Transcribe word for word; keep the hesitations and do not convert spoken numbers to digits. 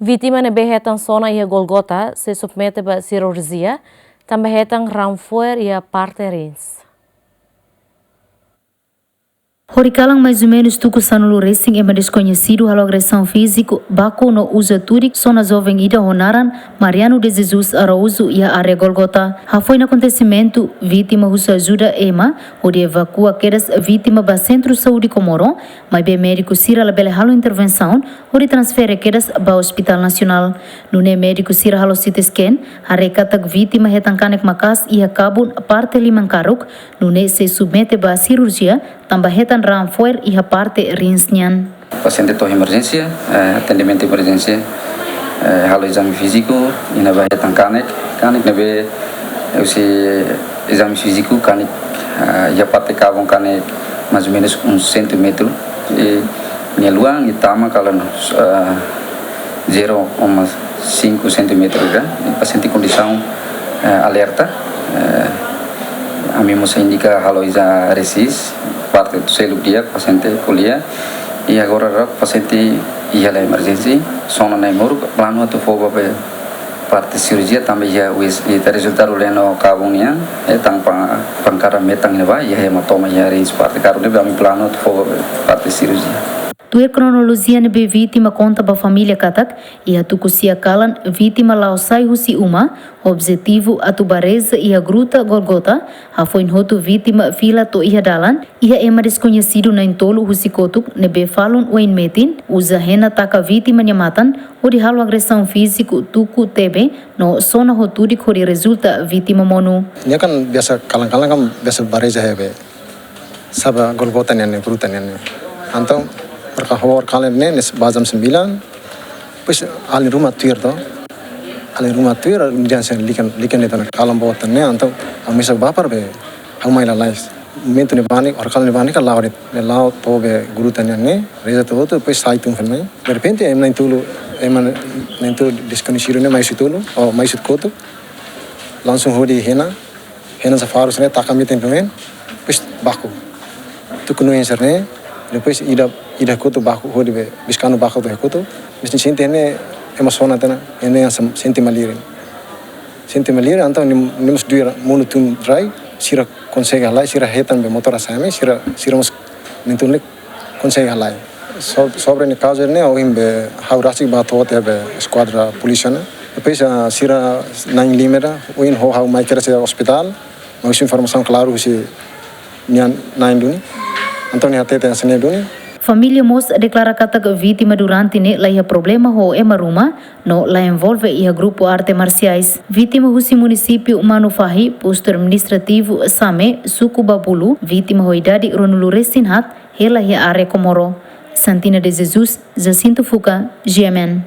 Vítima ne'ebé hetan sona iha Golgota sei submete ba sirurjia, tanba hetan raan fo'er iha parte rins. Horikalan maizumenus tuku sanulu resin ema deskoñesidu halo agresaun fíziku, baku no uza tudik sona joven ida ho naran Mariano de Jesus Araújo iha área Golgota. Hafoin akontesimentu, vítima husu ajuda ema hodi evakua kedas vítima ba Sentru Saúde Comoro, maibé médiku sira labele halo intervensaun hodi transfere kedas ba Hospital Nasionál. Nune'e médiku sira halo C T scan, haree katak vítima hetan kanek maka'as iha kabun parte liman karuk, nune'e sei submete ba sirurjia, tanba hetan raan fo'er iha parte rins nian. Pasiente to'o emerjénsia, eh, atendimentu emerjénsia, eh, halo ezame fíziku, iha ne'ebá hetan kanek, kanek ne'ebé, eh, husi ezame fíziku, kanek, eh, iha parte kabun kanek maizumenus um centímetro, i nia luan, i tama kalan, eh, zero koma cinco centímetro ida, i pasiente kondisaun, eh, alerta, eh, ami mós indika halo iha resis, parte seluk di'ak, pasiente ko'alia, i agora rak pasiente iha la emerjénsia, sona na'in-moruk, planu atu fó ba parte sirurjia tanba iha uis, i ita rezultadu leno kabun nian, eh, hetan pa-, pankada metan ne'ebá, iha hematoma iha rins parte karuk ne'ebá, ami planu atu fó ba parte sirurjia. Tuir kronolojia ne'ebé vítima konta ba família katak, iha tuku sia kalan vítima la'o sai husi uma, objetivu atu ba reza iha gruta Golgota, hafoin hotu vítima fila to'o iha dalan, iha ema deskoñesidu na'in-tolu husi kotuk ne'ebé falun oin metin, uza hena taka vítima nia matan, hodi halo agresaun fíziku tuku tebe, no sona ho tudik hodi rezulta vítima monu. Nia kan biasa kalan-kalan kan biasa ba reza iha be. Sá ba Golgota nian ne'e, gruta nian ne'e. Entaun, horikalan ne'e, ne'e ba jam sembilan, depois alin ruma tuir to. Alin ruma tuir, jangan sen likan, likan de'it ona kalan boot ne'e, entaun, ami sá ba para be, ha'u mai lalais. Momentu ne'ebá ne'e, horikalan ne'ebá ne'e kan la'o de'it, ne'e la'o to'o be gruta nian ne'e, reza to'o hotu, depois sai tun fali mai. Derrepente, ema na'in-tolu, ema na'in-tolu deskoñesidu ne'e, mai husi tolu, oh, mai husi kotuk, langsung hodi hena, hena sá faru sira-ne'e taka metin tumen, depois baku. Tuku no enser ne'e, depois ida, ida kotuk baku, hodi be, biskanu baku to'o kotuk, depois sente ne'e ema sona tiha ona, ne'e hanesan sente malirin. Sente malirin, entaun nia, nia mós duir monu tun rai, sira konsege halai, sira hetan be motór asame, sira, sira mós na'in-tolu ne'e konsege halai. So-, sobre ne'e kazu ne'e, ohin be ha'u rasik ba to'o tiha be eskuadra polísia ne'e. Depois, ah, sira na'in-lima ida, ohin ho ha'u mai kedas iha ospitál, mai husu informasaun klaru husi nia na'in duni. Entaun nia hatete hanesan ne'e duni. Família mós deklara katak vítima durante ne'e la iha problema ho ema ruma, no la envolve iha grupu arte marsiais. Vítima husi munisípiu Manufahi, postu administrativu Same, suku Babulu, vítima ho idade ruanulu resin haat, hela iha área Comoro. Santina de Jesus, Jacinto Fuca, G M N.